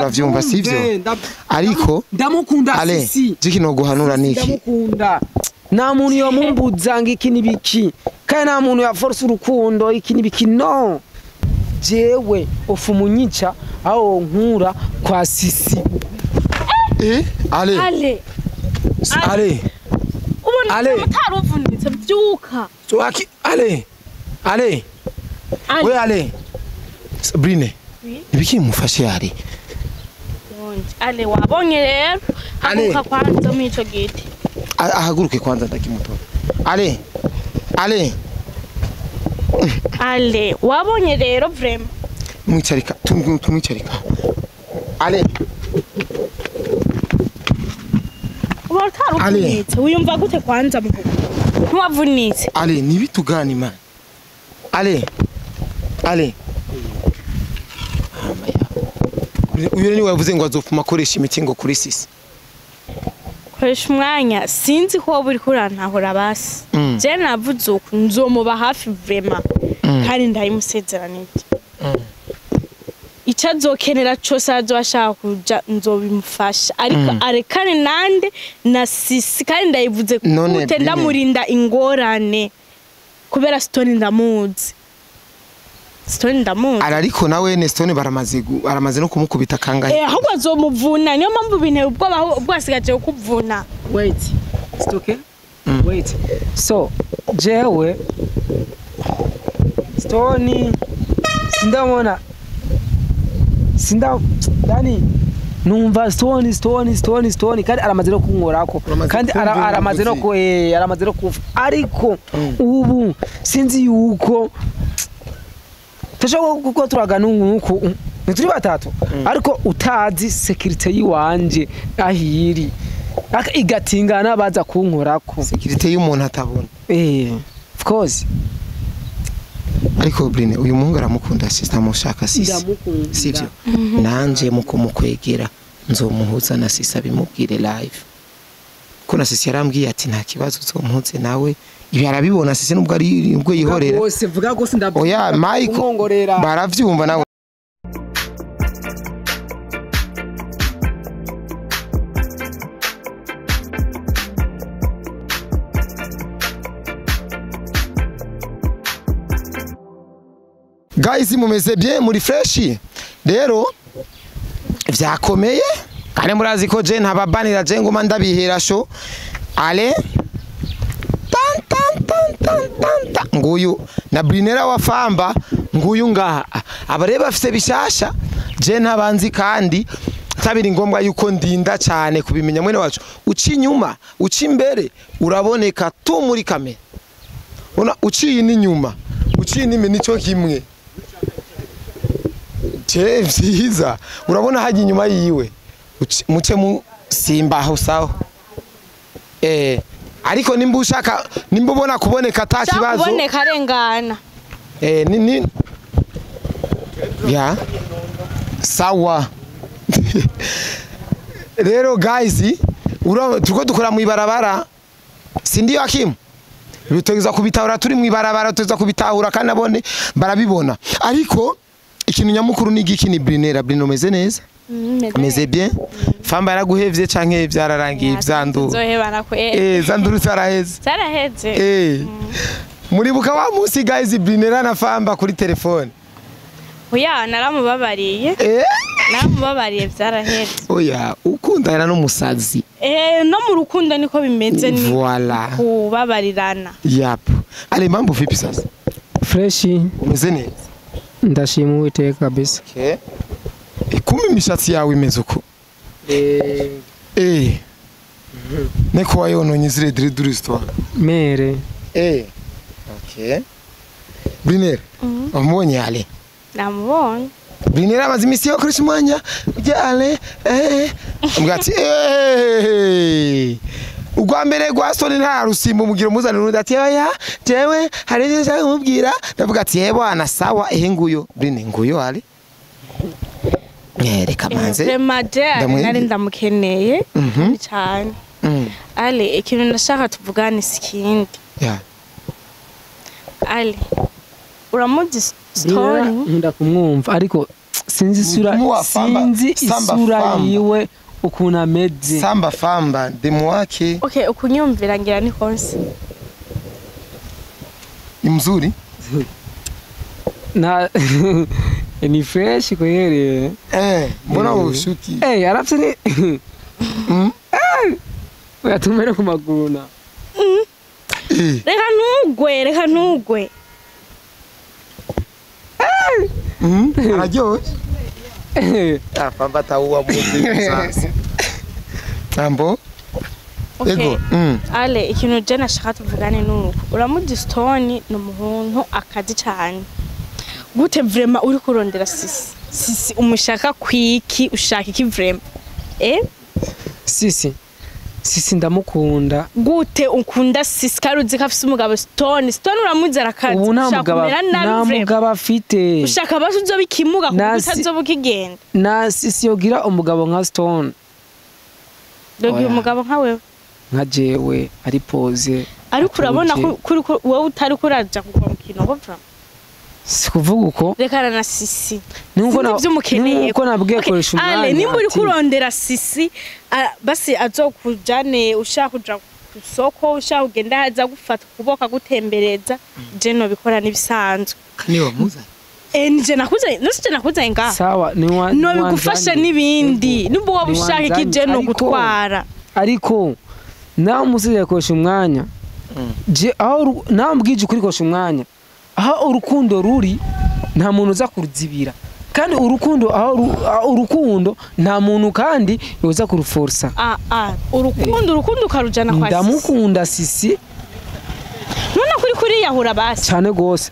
Uravyumva sivyo? Ariko ndamukunda Sisi. Jiki no guhanura niki? Ndamukunda. Nta muntu yomumbuza ngo iki nibiki. Kandi nta muntu ya force urukundo iki nibiki no. Jewe ofumunyica aho nkura kwa Sisi. Eh? Ale. Ale. Ale. Ubona utaruvunitse byuka. So aki ale. Ale. We ale. Sabrine. Nibiki mufashe ale. Ale wabonye rero haguruka kwanza mu ico giti. Ahaguruke kwanza ndakimutora. Ale. Ale. Ale wabonye rero vraiment. Mwicarika tumwicarika. Ale. Utaruvunitse wiyumva gute kwanza mu ntiwavunitse. Ale nibitugani man. Ale. Ale. Uyu ni wavuze ngo azofuma akoresha imiti ngo kuri Sisi. Koresha umwanya sinzi ko buri kurantahura basi. Je navuze uku nzomuba hafi vraiment kandi ndayimusezeranije. Icyo azokenera cyose azoshaka kuja nzobimufasha ariko arekane nande na Sisi kandi ndayivuze kute ndamurinda ingorane kubera Stone ndamuzi. Stone ndamuzi. Arariko nawe ne Stone baramaze no kumukubita kangahe. Ahubwo azomuvuna niyo mpamvu binteye ubwoba bwasigaje kuvuna. Wait. It's okay? Wait. So jewe Stone sindamona sinda dani numva Stone kandi aramaze no kunkorako kandi aramaze no ku aramaze no kufa ariko ubu sinzi yuko tasho kuko turagana nuko nituri batatu ariko utazi security yiwanje ahiri igatingana baza kunkorako security y'umuntu atabona of course. Ariko Brine uyu muhungu aramukunda sister mushaka Sisi sivyo? Nanje muko mukwegera nzomuhuza na Sisi abimubwire live ko na Sisi yarambwiye ati nta kibazo uzomuhuze nawe ibi arabibona Sisi nubwo ari ubwo yihorera bose vuga gose ndavuga. Oya Michael baravyumva nawe. Guys mumeze bien muri fresh rero vyakomeye kandi murazi ko je ntababanira je nguma ndabihera sho ale tan tan tan tan tan nguyu na Brinera wa Famba nguyu ngaha abareba afise bishasha je ntabanzi kandi tabiri ngombwa yuko ndinda cyane kubimenya mwene wacu uci inyuma uci imbere uraboneka tu muri kamera ona uciye n'inyuma uciye n'ime nico kimwe. Je vyiza urabona haji inyuma yiwe muce mu simba aho sawa ariko nimba ushaka nimba ubona kuboneka ata kibazo kuboneka arengana ni ya sawa. Rero guys turiko dukora mu ibarabara sindiyo Hakimu bitogeza kubitahura turi mu ibarabara tuza kubitahura kandi abone barabibona ariko ikintu nyamukuru ni igiki ni Brinera. Brino meze neza meze bien. Famba yaraguhevye canke byararangiye byandu zohebana kwe zanduru zaraheze zaraheze. Muribuka wa munsi guys Brinera na Famba kuri telefone. Oya naramubabariye naramubabariye byaraheze. Oya ukundana n'umusazi no mu rukundo niko bimeze ni voilà kubabarirana. Yap. Ale mambo vipi sasa? Fresh umeze neza ndashima Uwiteka kabisa. Okay. Ikumi imishatsi yawe imeze uko? Neko wayononye zire dire histoire. Mere. Okay. Brinera. Wamubonye ale? Namubonye. Brinera amaze imisi yo kurusha umwanya ujya ale mbwati Ugwa mbere gwa Stone nta rusimbo mugira muzana urundi ati oya jewe hari ivyo nshaka kumubwira ndavuga ati eh bwana sawa ehe nguyo Brine nguyo ale reka manze vraiment nari ndamukeneye cyane. Ale ikintu ndashaka tuvugane sikindi. Yeah. Ale uramuzi Stone nkunda kumwumva ariko Sinzi isura, sinzi isura yiwe ukuntu ameze. Samba famba demu wake. Okay, ukunyumvira ngira ni konse. Ni mzuri? Na ni fresh kweli. Mbona ushuki? Arafse ni oya tumere ku maguru na. Reka ntugwe, reka ntugwe. Araryoshe. Famba tauwa muzi sasa. Tambo. Okay. Ale ikintu je nashaka tuvugane nuko. Uramuzi Stone ni umuntu akazi cyane. Gute vraiment uri kurondera Sisi? Sisi umushaka kwiki, ushaka iki vraiment? Sisi. Sisi ndamukunda. Gute ukunda Sisi karuzi kafise umugabo Stone? Stone uramuzi arakazi. Ubu nta mugabo afite. Ushaka basi uzobikimuga kuko utazobukigenda. Na Sisi yogira umugabo nka Stone. Dogi umugabo nka wewe. Nka jewe ari pose. Ariko urabona kuri wowe utari kuraja kugwa mu kinogo vraiment. Sikuvuga uko. Rekana na Sisi. Nuko nabwiye koresha umwanya. Ale nimba uri kurondera Sisi basi azokujane ushaka kuja ku soko ushaka kugenda haza gufata kuboka gutembereza je no bikora nibisanzwe. Niyo muza. Nje nakuze nose nakuze nga. Sawa ni wa no bigufasha nibindi nubwo waba ushaka iki je no gutwara. Ariko nawe umusize koresha umwanya. Je aho nawe mbwije ukuri koresha umwanya. Aho urukundo ruri nta muntu uza kuruzibira kandi urukundo aho urukundo nta muntu kandi yoza kuruforsa. Urukundo urukundo karujana kwa Sisi. Ndamukunda Sisi. None kuri kuriyahura basi cyane gose.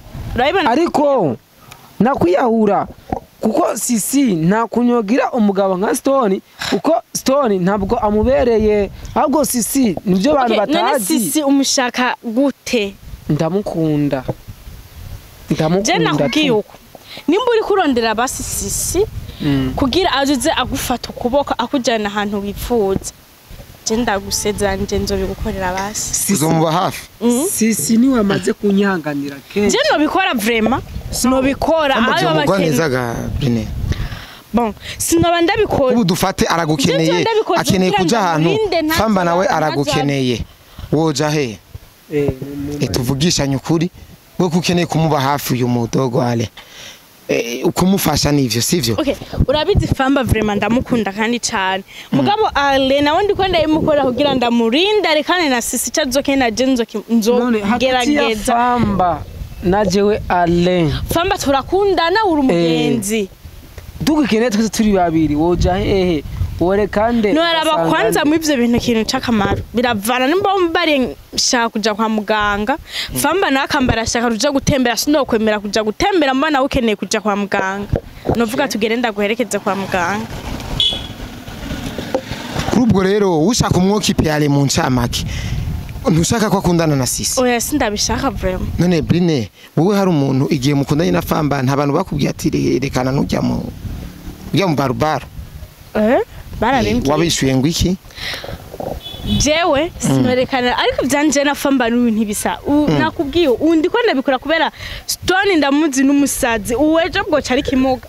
Ariko nakwiyahura kuko Sisi nta kunyogira umugabo nka Stone kuko Stone ntabwo amubereye ahubwo Sisi nibyo bantu batazi. None Sisi umushaka gute? Ndamukunda. Je nakubwiye uko nimba uri kurondera basi Sisi kugira azuze agufata ukuboko akujyana ahantu wifuza je ndagusezera nje nzobigukorera basi. Uzomuba hafi. Sisi niwe amaze kunyihanganira kenshi. Je nobikora vraiment sinobikora ayo bakeneye. Brine. Bon sinoba ndabikora. Ubu dufate aragukeneye akeneye kuja ahantu famba nawe aragukeneye woja he? Tuvugishanye ukuri. We kukeneye kumuba hafi uyu mudogo ale ukumufasha nivyo sivyo? Okay, urabizi famba vraiment ndamukunda kandi cyane. Mugabo ale nawe ndiko ndayimukora kugira ndamurinda rekane na Sisi cyazoke na je nzogerageza. Famba na jewe ale. Famba turakundana uri umugenzi. Dugukeneye twese turi babiri woja hehe? Wore kande. No araba kwanza mu ivyo bintu kintu cakamaro. Biravana nimba mbari shaka kuja kwa muganga. Famba nakambara shaka kuja gutembera sinokwemera kuja gutembera mbana ukeneye kuja kwa muganga. Novuga tugere ndaguherekeza kwa muganga. Kuri ubwo rero ushaka umwokipe ale mu ncamake. Ntushaka ko akundana na Sisi? Oya sindabishaka vraiment. None Brine wowe hari umuntu igihe mukundanye na Famba nta bantu bakubwiye ati rekana nujya mu barubaro. Barabimbwiye. Wabishuye ngo iki? Jewe sinorekana ariko byanje na Famba n'ibintu bisa. Nakubwiye undi ko ndabikora kubera Stone ndamuzi n'umusazi uwejo bwo cari kimuga.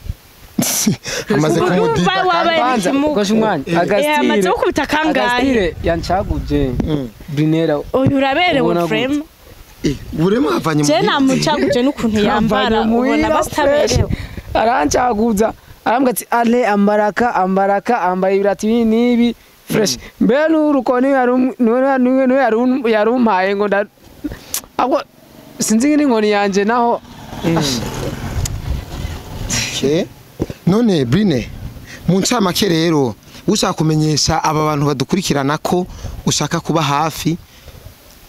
Amaze kumudida kwanza koshi umwanya. Agastire amaze gukubita kangahe? Agastire yancaguje Brinera. Oyu uraberewe frame. Burema avanye mu. Je namucaguje n'ukuntu yambara ubona basitaberewe. Arancaguza. Arambwa ati ale ambaraka ambaraka ambaye ibirati ibi nibi fresh. Mbe n'uruko ni yarumpaye ngo ahubwo sinzi n'inkoni yanje naho. None Brine mu ncamake rero ushaka kumenyesha aba bantu badukurikirana ko ushaka kuba hafi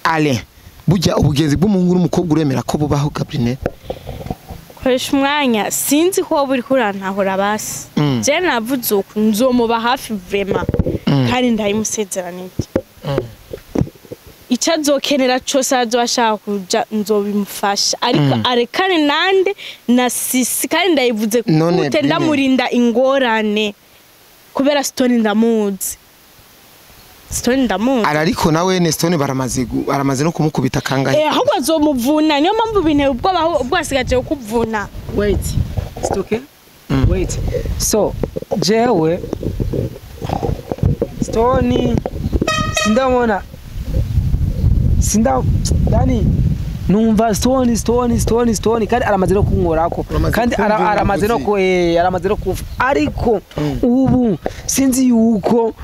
ale burya ubugenzi bw'umuhungu n'umukobwa uremera ko bubaho Gabrine? Koresha umwanya sinzi ko buri kurantahura basi. Je navuze uko nzomuba hafi vraiment kandi ndayimusezeranije. Icazokenera cose azoshaka kuja nzobimufasha ariko arekane nande na Sisi kandi ndayivuze gute ndamurinda ingorane kubera Stone ndamuzi. Stone ndamuzi. Ariko nawe ne Stone baramaze no kumukubita kangahe? Ahubwo azomuvuna niyo mpamvu binteye ubwoba ubwo asigaje kuvuna. Wait. It's okay? Wait. So jewe Stone sindabona sinda yani numva Stone Stone Stone Stone kandi aramaze no kunkorako kandi aramaze no ko aramaze no kufa ariko ubu sinzi yuko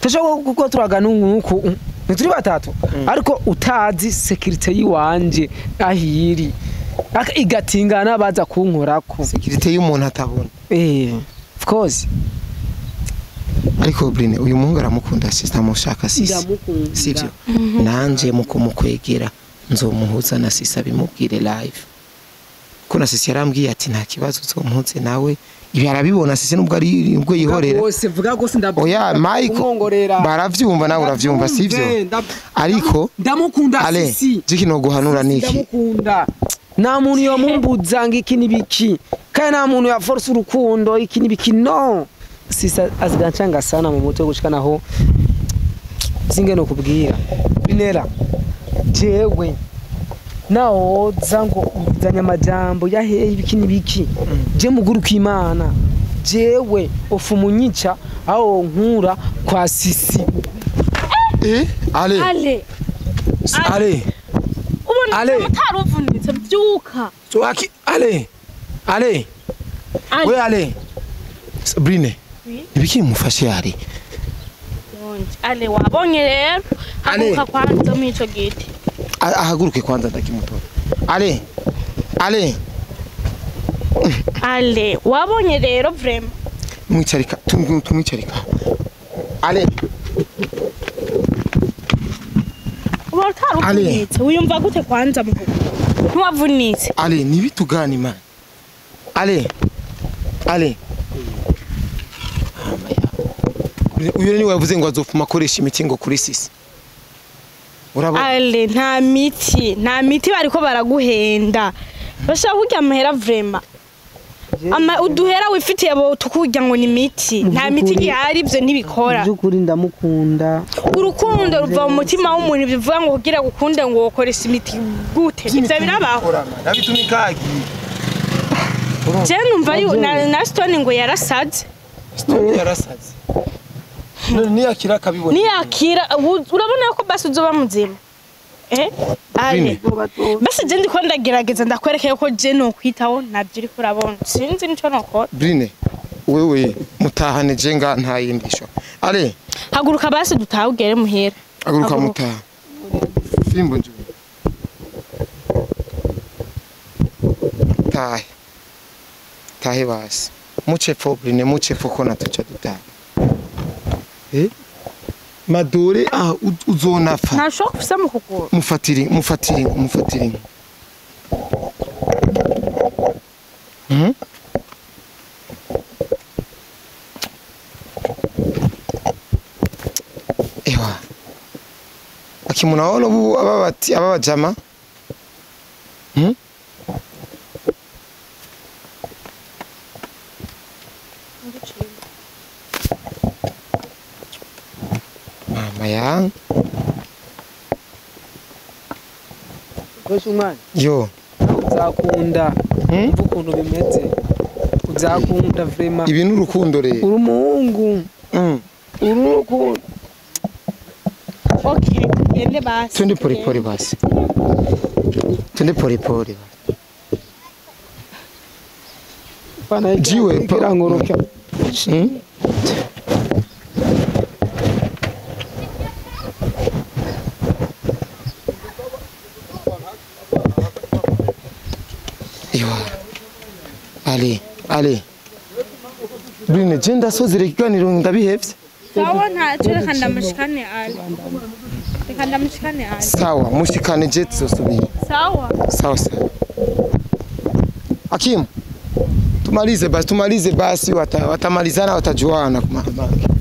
tashobora kuko turagana nuko ntituri batatu ariko utazi security yiwanje ahiri igatingana baza kunkorako security y'umuntu atabona of course. Ariko Brine uyu muhungu aramukunda sister mushaka sisi sivyo nanje muko mukwegera nzomuhuza na sisi bimubwire live ko na sisi yarambwiye ati nta kibazo uzomuhuze nawe ibi arabibona sisi nubwo ari ubwo yihorera bose vuga gose ndavuga oya Michael baravyumva nawe uravyumva sivyo ariko ndamukunda sisi jiki no guhanura niki ndamukunda nta muntu yomumbuza ngo iki nibiki kandi nta muntu ya force urukundo iki nibiki no sisa azigancanga sana mu mutwe gushika naho singe no kubwira binera jewe nawoza ngo uzanye amajambo yaheye ibiki nibiki je muguru kw'Imana jewe ofumunyica aho nkura kwa sisi ale ale ale ubona utaruvunitse byuka so ale ale we ale Brine ibiki mufashe yari ale wabonye rero haguruka kwanza mu ico giti ahaguruke kwanza ndakimutora ale ale ale wabonye rero vraiment mwicarika tumwicarika ale utaruvunitse wiyumva gute kwanza mu ntiwavunitse ale nibitugani man ale ale uyu ni wavuze ngo azofuma akoresha imiti ngo kuri sisi urabona ale nta miti bariko baraguhenda bashaka kurya amahera vraiment ama uduhera wifitiye bo tukurya ngo ni miti nta miti gihari ivyo ntibikora byukuri ndamukunda urukundo ruva mu mutima w'umuntu bivuga ngo kugira gukunde ngo ukoresha imiti gute ivyo birabaho je numva na Stone ngo yarasaze Stone yarasaze none niyakira akabibona niyakira urabona ko basi uzoba muzima ale basi je ndiko ndagerageza ndakwerekeye ko je no kwitaho nabyo uriko urabona sinzi nico nokora Brine wewe mutahane je nga nta yindisho ale haguruka basi dutahe ugere muhira haguruka mutaha fimbo nje tahe tahe basi mucepfo Brine mucepfo ko natuca dutaha madore uzonafa nta shock ufise mu kuguru mufatire mufatire ewa akimunaona ubu ababati ababajama mama yangu umwana yo uzakunda ukuntu bimeze uzakunda vraiment ibi n'urukundo rero uri umuhungu urukundo okay yende basi twende pole pole basi twende pole pole bana jiwe kirangoroka Ale, ale. Brine, je ndasozera ikiganiro ndabihevye. Sawa ntacyo reka ndamushikane ale. Reka ndamushikane ale. Sawa, mushikane je tuzosubira. Sawa. Sawa sawa. Hakim, tumalize basi, watamalizana watajuana kwa mamake.